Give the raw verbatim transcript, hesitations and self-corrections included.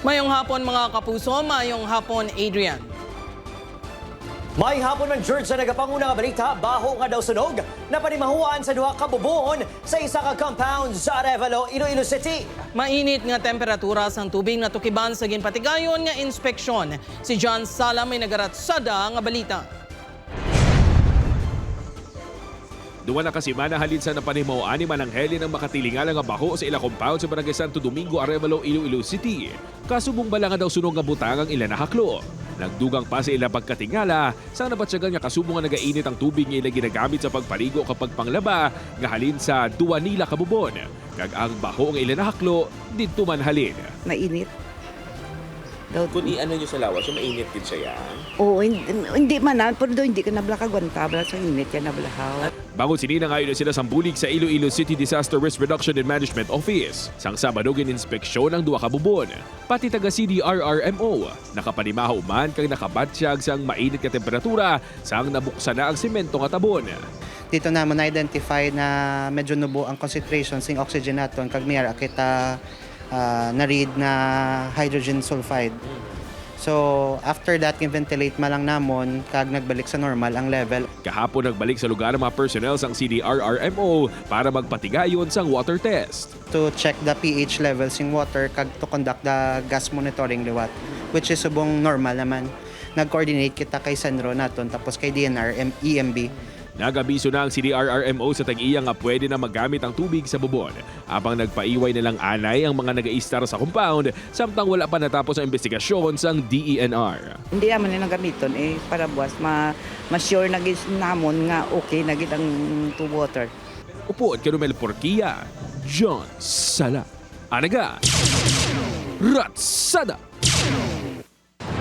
Mayong hapon, mga kapuso. Mayong hapon, Adrian. May hapon man, George, sa nagapanguna nga balita, baho nga daw sunog na panimahuan sa duha ka bubon sa isa ka compound sa Arevalo, Iloilo City. Mainit nga temperatura sang tubig natukiban sa ginpatigayon nga inspeksyon. Si John Sala may nagaratsada nga balita. Duwa na ka semana halin sa napanimaw-an ni Manang Helen ang makatilingala nga baho sa ila compound sa Barangay Santo Domingo, Arevalo, Iloilo City. Kasubong bala nga daw sunog nga butang ang ila nahaklo. Nagdugang pa sa ila pagkatingala sang nabatyagan nga kasubong nga nagainit ang tubig nga ila ginagamit sa pagpaligo kag pagpanglaba nga halin sa duwa nila ka bubon, kag ang baho nga ila nahaklo didto man halin. Mainit. Daw, Kung i-ano nyo sa lawas, yung mainit gid siya yan. Oo, hindi, hindi man na, pero daw hindi ka nabla kagwanta, bala sa init ka nablahaw. Bangod sini, nangayo na sila sang bulig sa Iloilo City Disaster Risk Reduction and Management Office. Sang Sabado, gin-inspeksyon ang duha ka bubon, pati taga C D R R M O. Nakapanimaho man kag nakabatyag sang mainit nga temperatura sang nabuksan na ang semento nga tabon. Dito namon na-identify na medyo nubo ang concentration sing oxygen naton, kag may ara kita, ah, na-read na hydrogen sulfide. So, after that, gin-ventilate man lang namon kag nagbalik sa normal ang level. Kahapon, nagbalik sa lugar ang mga personnel sang C D R R M O para magpatigayon sang water test. To check the P H level sing water kag to conduct the gas monitoring liwat, which is subong normal naman. Nag-coordinate kita kay Senro naton, tapos kay D N R, M-, E M B. Nag-abiso na ang C D R R M O sa tag-iya nga pwede na magamit ang tubig sa bubon, apang nagpaiway na lang anay ang mga nagaistar sa compound samtang wala pa natapos ang imbestigasyon sang D E N R. Hindi naman yung nagamiton eh, para buwas, ma, ma-sure na gid namon nga okay na gid ang to water. Upod kay Romel Porquia, John Sala, Anaga, Ratsada.